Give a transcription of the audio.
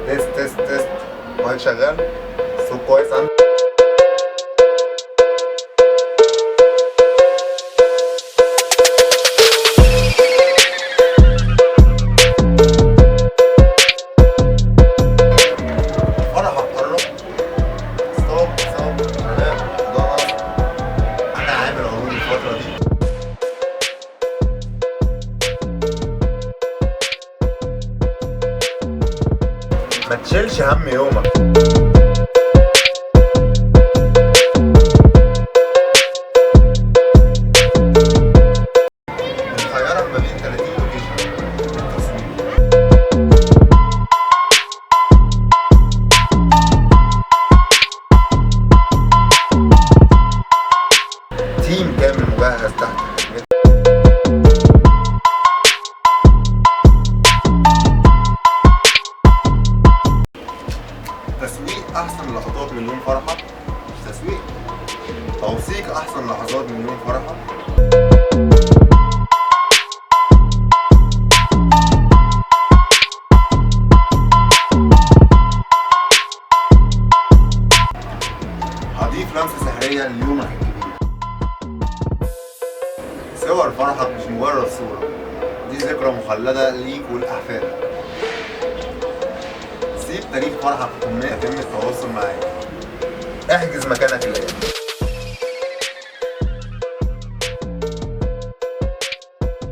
test test test، mic شغال، الصوت كويس عندك؟ فرحك قرب. stop stop شباب، ضغط. انا عامل عروض الفترة دي. ما تشيلش هم يومك. بنخيرك ما بين 30 location للتصوير. team كامل مجهز تحت خدمتك. تسويق احسن لحظات من يوم فرحك، مش تسويق، توثيق احسن لحظات من يوم فرحك. هضيف لمسة سحرية ليومك الكبير. صور فرحك مش مجرد صورة، دي ذكرى مخلدة ليك ولأحفادك. سيب تاريخ فرحك في قناة، يتم التواصل معاك. احجز مكانك الآن.